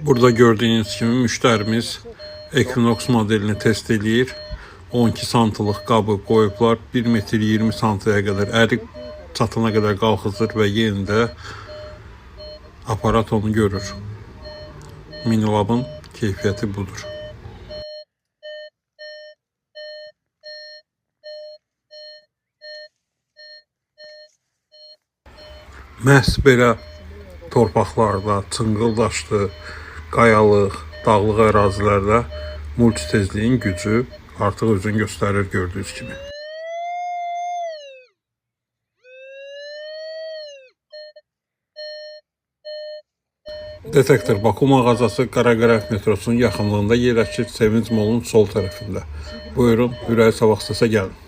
Burada gördüyünüz kimi müştərimiz Equinox modelini test eləyir. 12 santılıq qabı qoyublar. 1 metr 20 santiyə qədər ərik çatana qədər qalxızır və yenə də aparat onu görür. Minilabın keyfiyyəti budur. Məhz belə torpaqlarda, çınqıl daşlı, qayalıq, dağlıq ərazilərdə multitezliyin gücü artıq özünü göstərir gördüyünüz kimi. Detektor Baku mağazası Qaraqarayev metrosunun yaxınlığında yerləşir, Sevinc Molun sol tərəfində. Buyurun, ürəyi sabah səsə gəlin.